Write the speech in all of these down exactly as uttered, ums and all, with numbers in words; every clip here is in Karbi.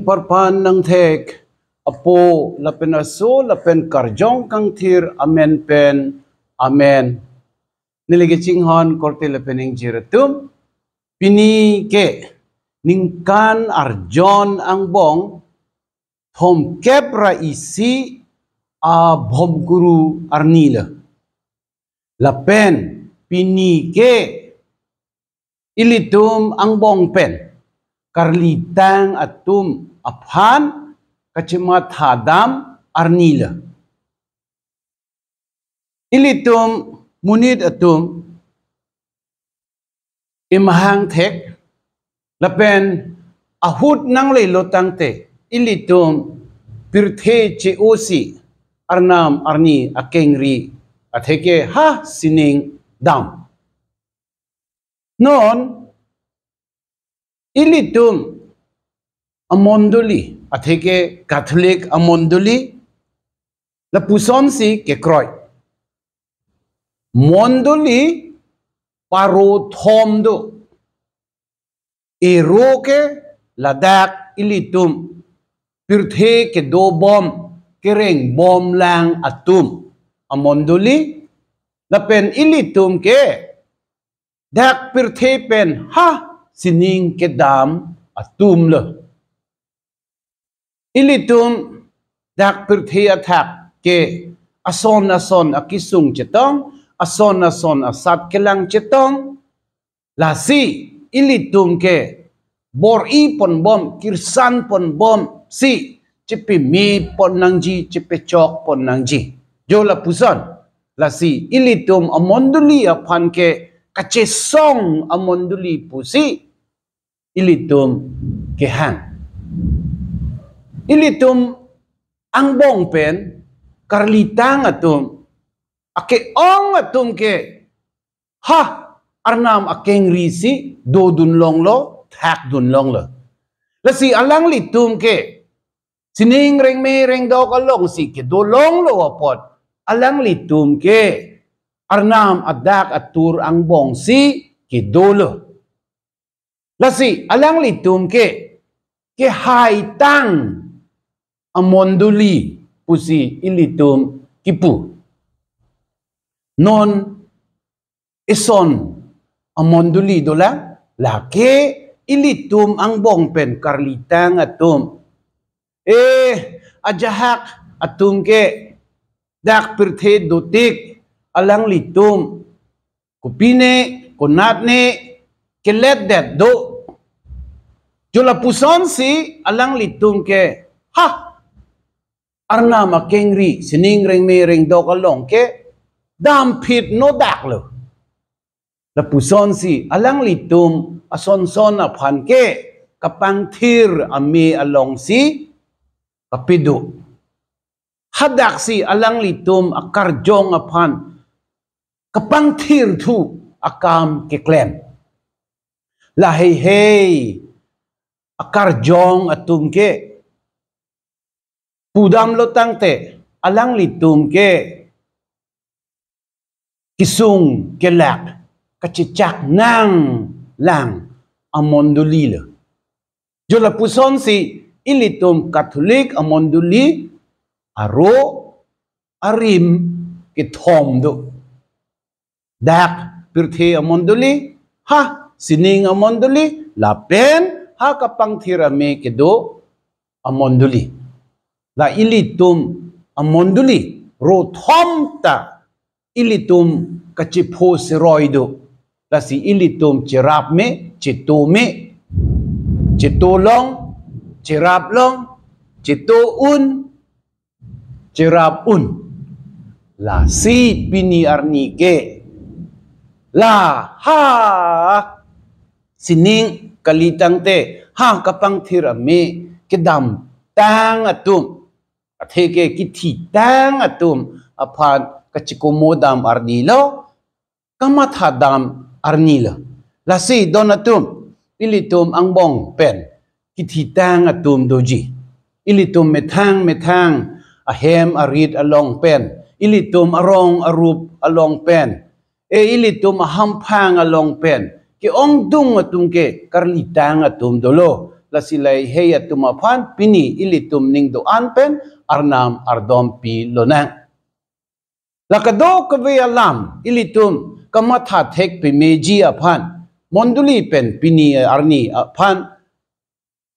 Parpan nangthek Apo lapen Aso lapen Karjong Kangthir amen pen. Amen. Neli kachinghon korte lapen ingjir atum. Pini ke ningkan arjon angbong thomkep ra isi abhomkuru arni lo. Lapen pini ke ilitum angbong pen karlitang atum aphan kachimathadam arni lo. Ilitum monit atum imahang thek lapen ahut nanglelo tangte ilitum pirthe che-osi arnam arni akengri atheke ha sining dam. Non ilitum amondoli atheke Catholic amondoli lapusonsi kekroi. Mondoli paro thom do. Ero ke ladak ilitum pirthe kedobom kerengbomlang atum amondoli lapen ilitum ke dak pirthe pen ha sining kedam atum lo. Ilitum dak pirthe athak ke ason ason akisung chetong, ason ason asat kelang chetong. Lasi ilitum ke bor-i ponbom, kirsan ponbom si chepeme pon nangji, chepechok pon nangji. Jo lapuson. Lasi ilitum amondoli aphan ke kachesong amondoli pusi ilitum kehang. Ilitum angbong pen karlitang atum, ake-ong atum ke ha arnam akengri si dodun longlo, thakdun longlo. Lasi alanglitum ke sining rengme rengdok alongsi kedo longlo apot alanglitum ke arnam adak atur angbongsi kedolo. Lasi alanglitum ke kehaitang amondoli pusi ilitum kipu. Non ison amondoli dolang, lake ilitum angbong pen karlitang atum. Eh, ajahak atum ke dak pirthe dotik alanglitum kopine, konatne keletdet do. Jo lapusonsi alanglitum ke ha arnam akengri sining rengme rengdok along ke damphit nodak lo. Lapusonsi alanglitum asonson aphan ke kapangthir ame alongsi kapedo. Hadaksi alanglitum akarjong aphan kapangthir thu akam keklem. Lahei hei akarjong atum ke pudamlo tangte alanglitum ke kisung kelak kachechak nanglang amondoli lo. Jo lapusonsi ilitum Catholic amondoli aro arim kethom do. Dak pirthe amondoli, ha sining amondoli, lapen ha kapangthir ame kedo amondoli. La ilitum amondoli ro thom ta ilitum kachipho seroi do. Lasi ilitum cherap me, cheto me, cheto long, cherap long, cheto un, cherap un. Lasi pini arni ke la ha sining kali tangte ha kapangthir ame kedamtang atum, atheke kithitang atum aphan kachikomo dam arni lo, kamathadam arni lo. Lasi don atum, ilitum angbong pen kithitang atum doji. Ilitum methang methang ahem arit along pen, ilitum arong arup along pen, e ilitum ahamphang along pen ke-ongdung atum ke karlitang atum dolo. Lasi lahei atum aphan pini ilitum ning do-an pen Arnam ardom pilonang. La kadokave alam ilitum kamatha thek pemeji aphan, mondoli pen pini arni aphan,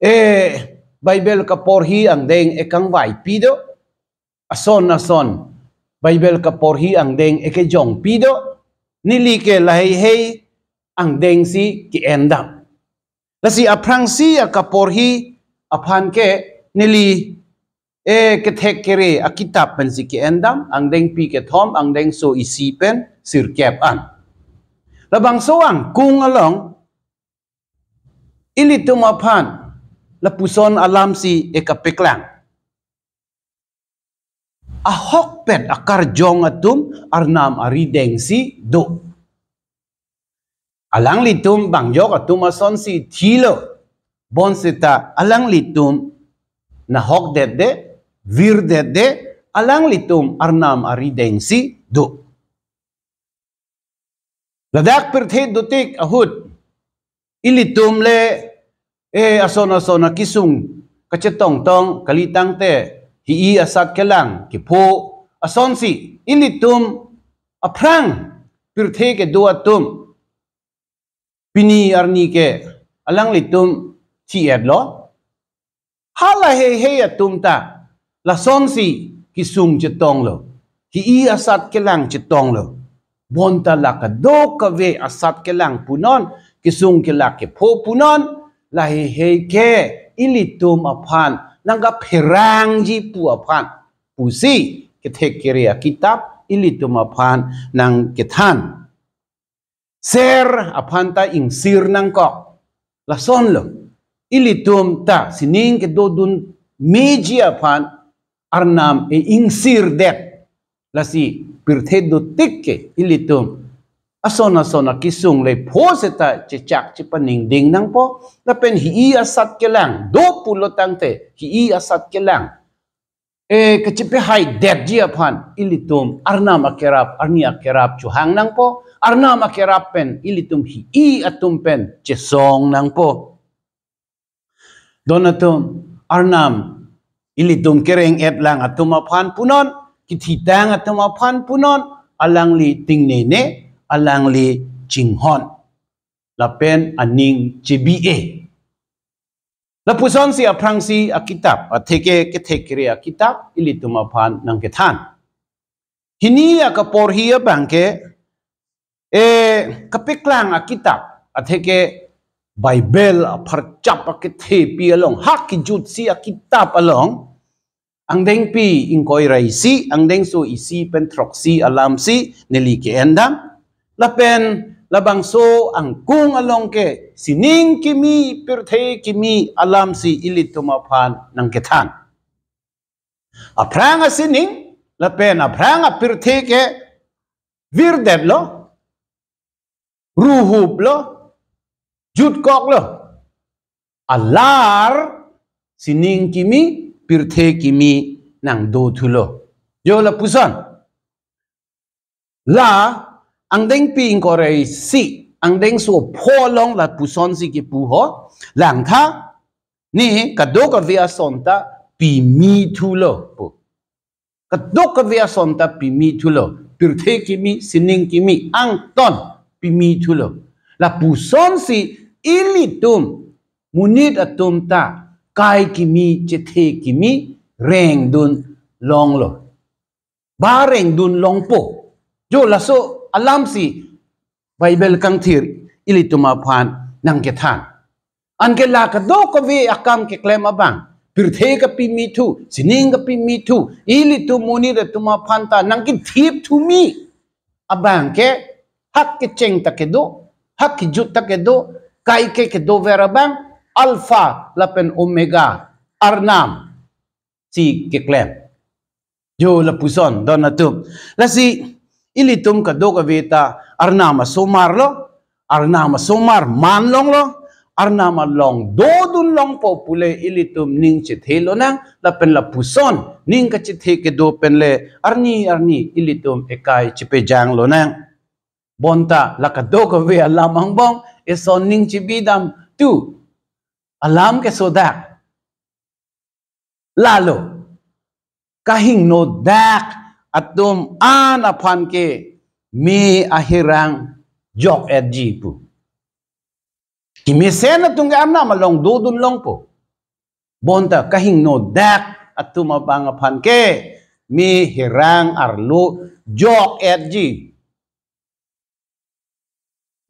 eh, Bible kaporhi angdeng ekangvai pi do, ason ason Bible kaporhi angdeng ekejong pi do, neli ke lahei hei angdengsi ke-endam. Lasi aphrangsi akaporhi aphan ke neli, eh, kethek kere akitap pensi ke-endam, angdengpi kethom, angdengso isi pen sirkep an. Labangso angkung along ilitum aphan lapuson alamsi ekapeklang. Ahokpet akarjong atum Arnam aridengsi do. Alanglitum bangjok atum asonsi thilo. Bonseta alanglitum nahokdetde, virdetde, alanglitum Arnam aridengsi do. Ladak pirthe dotik ahut ilitum le, eh, ason ason akisung kachetongtong kalitangte hi-i asat kelang kepho asonsi ilitum aphrang pirthe kedo atum pini arni ke alanglitum thi-etlo. Hala hei hei atum ta lasonsi kisung chetonglo, hi-i asat kelang chetonglo. Bonta la kadokave asat kelang punon, kisung kelak kepho punon, lahei hei ke ilitum aphan nangkapherangji pu aphan pusi kethek kere akitap ilitum aphan nangkethan. Ser aphan ta ingsir nangkok. Lasonlo. Ilitum ta sining kedodun meji aphan Arnam e-ingsirdet. Lasi pirthe dotik ke ilitum ason ason akisung le pho seta chechak chepaningding nangpo. Lapen hi-i asat kelang do pulo tangte hi-i asat kelang, eh, kachepehaidetji aphan ilitum Arnam akerap, arni akerap chohang nangpo, Arnam akerap pen ilitum hi-i atum pen chesong nangpo. Don atum, Arnam ilitum kereng-etlang atum aphan punon, kithitang atum aphan punon, alangli tingnene, alangli chinghon. Lapen aning chebi-e. Lapusonsi aphrangsi akitap, atheke kethek kere akitap, ilitum aphan nangkethan. Hini akaporhi abangke, eh, kapeklang akitap, atheke Bible apharchap akethepi along, ha kijutsi akitap along, angdengpi ingkoi ra isi, angdengso isi pen throksi alamsi neli ke-endam. Lapen labangso angkung along ke sining kimi, pirthe kimi alamsi ilitum aphan nangkethan. Aphrang asining, lapen aphrang apirthe ke virdetlo, ruhuplo, jutkoklo. Alar sining kimi, pirthe kimi nangdothulo. Jo lapuson. La angdengpi ingkoi ra isi, angdengso pho along lapusonsi kipu ho, langtha, ne kadokave ason ta pimithulo pu. Kadokave ason ta pimithulo. Pirthe kimi, sining kimi, angton pimithulo. Lapusonsi ilitum, monit atum ta, kai kimi, chethe kimi, rengdun longlo. Ba rengdun longpo. Jo laso alamsi Bible kangthir ilitum aphan nangkethan. Anke la kadokave akam keklem abang, pirthe kapimithu, sining kapimithu, ilitum monit atum aphan ta nangkethipthu mi abangke, ha kecheng ta kedo, ha kijut ta kedo, kaike kedover abang, Alpha lapen Omega, Arnam si keklem. Jo lapuson don atum. Lasi ilitum kadokave ta Arnam asomar lo, Arnam asomar man longlo, Arnam along dodun longpo pule ilitum ning chethe lonang, lapen lapuson ning kachethe kedo pen le arni arni ilitum ekai chepejang lonang. Bonta la kadokave alam angbong eson ning chebidam tu. alam keso dak. Lalo, kahingno dak atum an aphan ke me ahirang jok-etji pu. Kemesen atum ke Arnam along dodun longpo. Bonta kahingno dak atum abang aphan ke me hirang arlo jok-etji.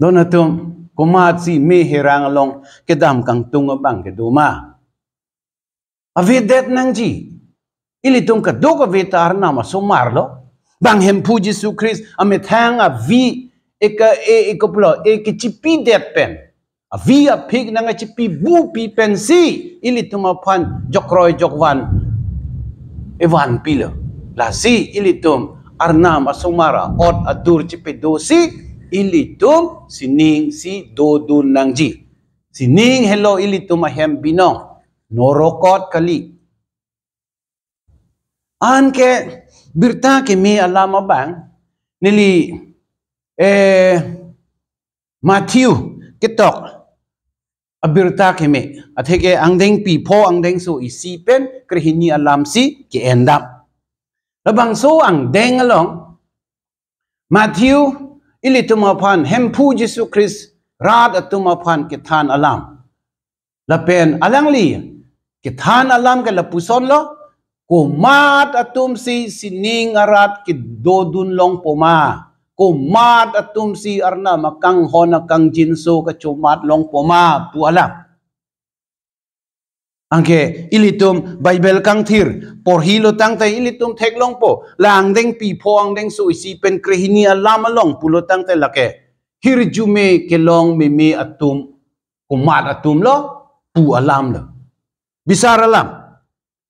Don atum, komatsi me hirang along kedam kangtung abang kedo ma? Avedet nangji. Ilitum kadokave ta Arnam asomar lo. Bang Hemphu Jisu Christ amethang avi eka e ekoplo e kechipidet pen, avi aphik nangkachipi bupi pensi ilitum aphan jokroi jokvan evanpilo. Lasi ilitum Arnam asomar a'ot atur chipedosi ilitum sining si dodun nangji. Sining helo ilitum ahem binong, norokot kali. Anke birta keme alam abang, neli, eh, Matthew ketok abirta keme, atheke angdengpi pho angdengso isi pen krehini alamsi ke-endam. Labangso angdeng along Matthew ilitum aphan Hemphu Jisu Christ rat atum aphan kethan alam. Lapen alangli kethan alam ke lapuson lo, komat atumsi sining arat kedodun longpo ma, komat atumsi Arnam akanghon akangjinso kachomat longpo ma pu alam. Anke ilitum Bible kangthir porhilo tangte ilitum theklongpo, la angdengpi pho angdengso isi pen krehini alam along pulo tangte lake hirjume kelong meme atum, komat atum lo pu alam lo. Bisar alam.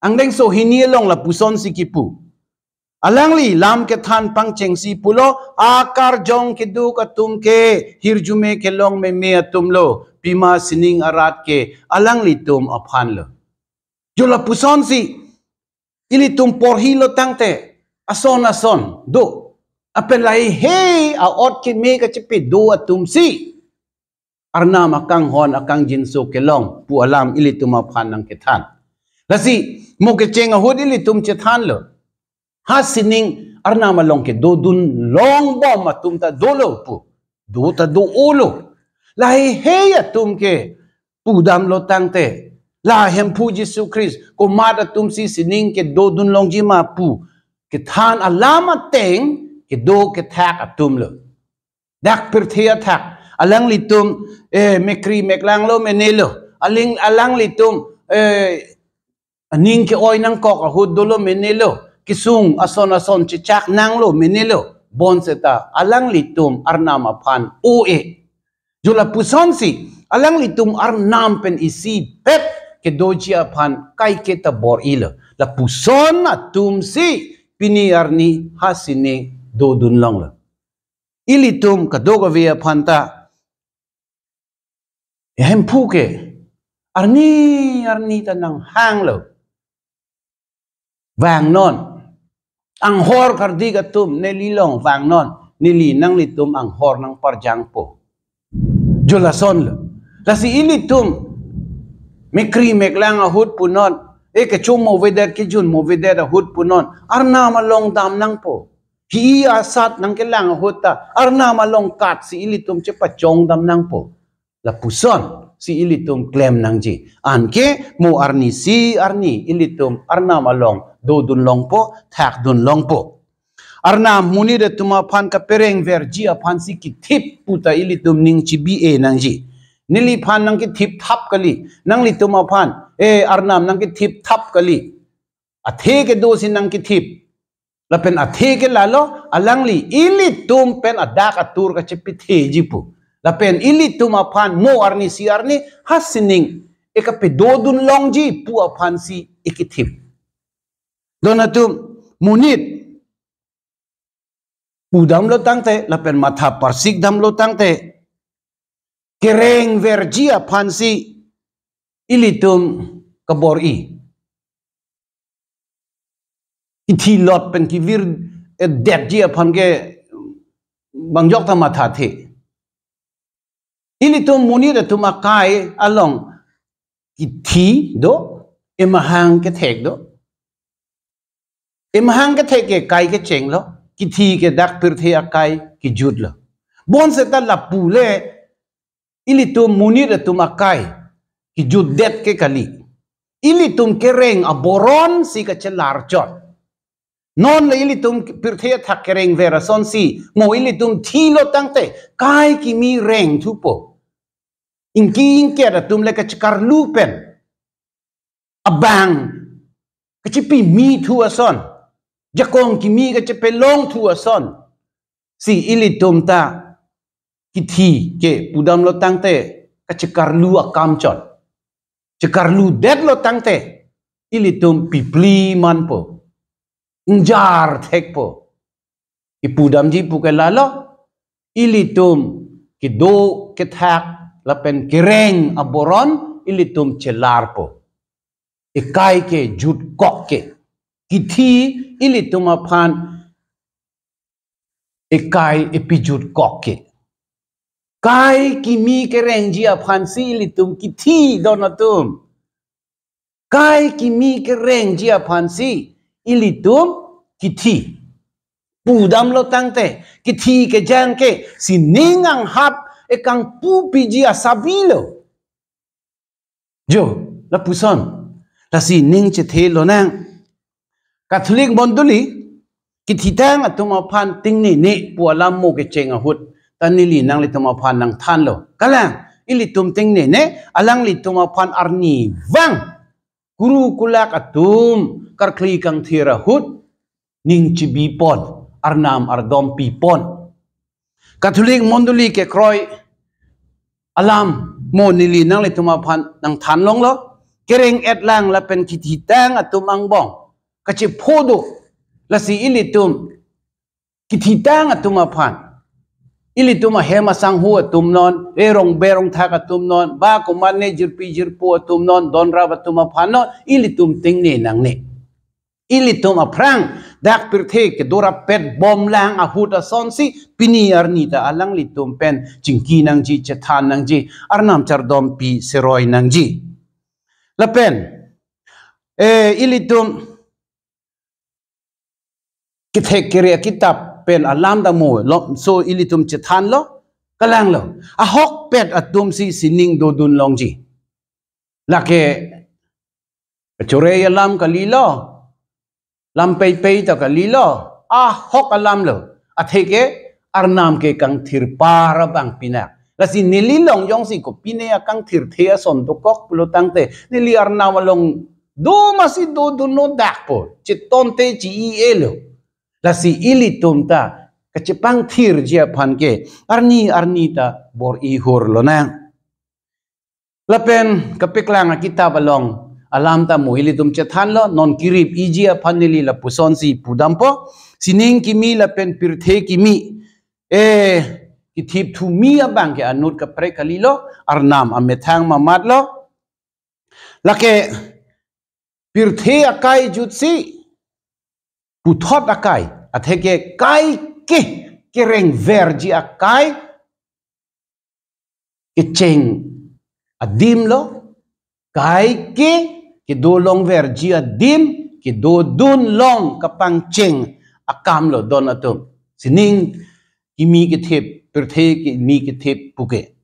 Angdengso hini along lapusonsi kipu. Alangli lam kethan pangchengsi pulo, akarjong keduk atum ke hirjume kelong meme atum lo, pima sining arat ke alanglitum aphan lo. Jo lapusonsi ilitum porhilo tangte ason ason do. Lapen lahei a'ot keme kachipedo atumsi Arnam akanghon akangjinso kelong pu alam ilitum aphan nangkethan. Lasi mo kecheng ahut ilitum chethanlo, ha sining Arnam along kedodun longbom atum ta dolo pu, do ta do-olo. Lahei hei atum ke pudamlo tangte, la Hemphu Jisu Christ komat atumsi sining kedodun longji ma pu kethan alam ateng kedo kethak atum lo. Dak pirthe athak alanglitum, eh, mekri meklanglo menelo. Aling alanglitum, eh, aning ke-oi nangkok ahut dolo menelo. Kesung ason ason chechak nanglo menelo. Bonseta alanglitum Arnam aphan o-e. Jo lapusonsi alanglitum Arnam pen isipet kedoji aphan kaike ta bor-ilo. Lapuson atumsi pini arni ha sining dodun longlo. Ilitum kadokave aphan ta Hemphu ke arni arni ta nanghanglo. Vangnon. Anghor kardik atum neli along vangnon. Neli nanglitum anghor nangparjangpo. Jo lasonlo. Lasi ilitum mekri meklang ahut punon, e kechum movedet kejun movedet ahut punon, Arnam along dam nangpo. Hi asat nangkelang ahut ta Arnam along katsi ilitum chepachongdam nangpo. Lapusonsi ilitum klem nangji. Anke mo arnisi arni ilitum Arnam along dodun longpo, thakdun longpo. Arnam monit atum aphan kaperengverji aphansi kethip puta ilitum ning chibi-e nangji. Neliphan nangkethip thap kali, nanglitum aphan, eh, Arnam nangkethip thap kali. Athe kedosi nangkethip. Lapen athe ke lalo, alangli ilitum pen adak atur kachepitheji pu. Lapen ilitum aphan mo arnisi arni ha sining ekapedodun longji pu aphansi ekethip. Don atum, monit pudamlo tangte, lapen matha parsikdamlo tangte, kerengverji aphansi ilitum kabor-i. Kithilot pen kevir, eh, detji aphan ke bang jok ta mathathe. Ilitum monit atum akai along kithi do, emahang kethek do. Emahang kethek ke kai kecheng lo, kithi ke dak pirthe akai kejut lo. Bonseta lapu le ilitum monit atum akai kejutdet ke kali. Ilitum kereng aboron si kachelar chot. Non le ilitum pirthe athak kereng ver asonsi, mo ilitum thilo tangte kai kimi reng thupo. Ingki ingket atum le kachekarlu pen abang kachepimi thu ason, jakong kimi kachepelong thu ason si ilitum ta kithi ke pudamlo tangte kachekarlu akam chot. Chekarludet lo tangte ilitum pipli manpo, ingjar thekpo. Ipudamji pu ke lalo, ilitum kedo kethak lapen kereng aboron ilitum chelarpo. Ekai ke jutkok ke. Kithi ilitum aphan ekai epijut kok ke. Kai kimi kerengji aphansi ilitum kithi don atum. Kai kimi kerengji aphansi ilitum kithi. Pudamlo tangte, kithi kejang ke, sining anghap ekangpu piji asabi lo. Jo, lapuson. Lasi ning chethe lonang. Catholic mondoli, kithitang atum aphan tingnene pu alam mo kecheng ahut, ta neli nanglitum aphan nangthanlo. Kalang, ilitum tingnene, alanglitum aphan arnivang kuru kulak atum karkli kangthir ahut ning chibipon, arnam ardom pipon. Catholic mondoli kekroi alam mo neli nanglitum aphan nangthan longlo. Kereng-et lang lapen kithitang atum angbong kachepho do. Lasi ilitum kithitang atum aphan, ilitum ahem asangho atum non, rerong berong thak atum non, ba komatne jirpi jirpo atum non, donrap atum aphan non, ilitum tingne nangne. Ilitum aphrang dak pirthe kedorap pet bom lang ahut asonsi pini arni ta alanglitum pen chingki nangji, chethan nangji, arnam chardom pi seroi nangji. Lapen, eh, ilitum kethek kere akitap pen alam ta mo lo, so ilitum chethanlo, kalanglo. Ahokpet atumsi sining dodun longji. Lake chore alam kalilo, lam peipei ta kalilo, ahok alam lo. Atheke arnam ke kangthir par abang pinak. Lasi neli long jongsi kopine akangthirthe ason dokok pulo tangte, neli arnam along do masi dodun no dakpo, chetonte chi-i-e lo. Lasi ilitum ta kachepangthirji aphan ke arni arni ta bor-i hur lonang. Lapen kapeklang akitap along alam ta mo ilitum chethanlo, non kirip iji aphan neli lapusonsi pudampo, sining kimi lapen pirthe kimi, eh, kithip thumi abang ke anut kaprek kalilo, arnam amethang mamatlo. Lake pirthe akai jutsi, puthot akai, atheke kai ke kereng verji akai kecheng adim lo, kai ke kedo long verji adim, kedodun long kapangcheng akam lo don atum. Sining kimi kethip, pirthe kimi kethip puke.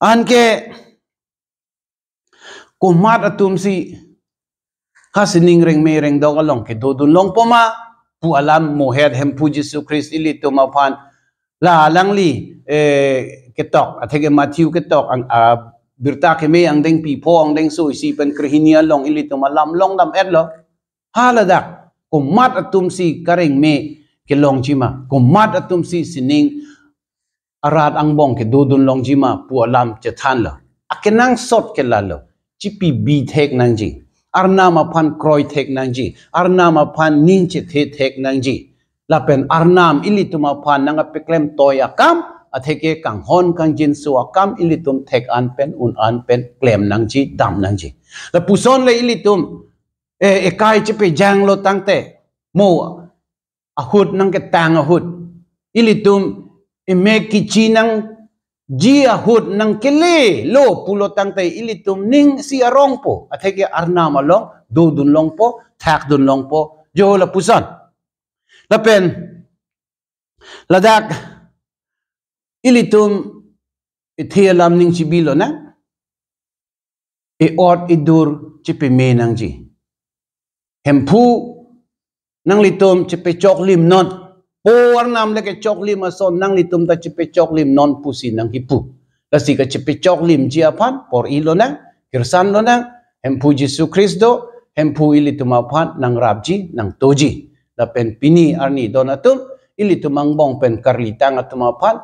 Anke komat atumsi ha sining rengme rengdok along kedodun longpo ma pu alam mo het Hemphu Jisu Christ ilitum aphan, la alangli, eh, ketok, atheke Matthew ketok, ang, ah, birta keme angdengpi pho angdengso isi pen krehini along ilitum alam longdam-etlo. Haladak komat atumsi karengme kelongji ma, komat atumsi sining arat angbong kedodun longji ma pu alam chethanlo. Akenangsot ke lalo, chipibi thek nangji, arnam aphan kroi thek nangji, arnam aphan ning chethe thek nangji. Lapen arnam ilitum aphan nangkapeklem toi akam, atheke kanghon kangjinso akam ilitum thek an pen un an pen klem nangji, dam nangji. Lapuson le ilitum, eh, ekai chepejanglo tangte, mo ahut nangketang ahut, ilitum emek kichi nang ji ahut nangkele lo pulo tangte ilitum ning isi arongpo, atheke Arnam along dodun longpo, thakdun longpo, jo lapuson. Lapen ladak ilitum ithe alam ning chibi lonang, e-ot edur chipeme nangji. Hemphu nanglitum chipechoklim non. Po Arnam le kechoklim ason nanglitum ta chipechoklim non pusi nangkipu. Lasi kachipechoklimji aphan por-i lonang, kirsan lonang, Hemphu Jisu Khristo, Hemphu ilitum aphan nangrapji, nangtoji. Lapen pini arni don atum, ilitum angbong pen karlitang atum aphan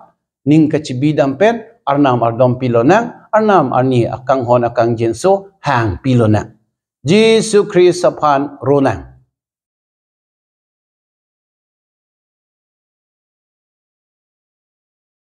ning kachibidam pen Arnam ardom pilonang, Arnam arni akanghon akangjinso hang pilonang. Jisu Khristo aphan ronang.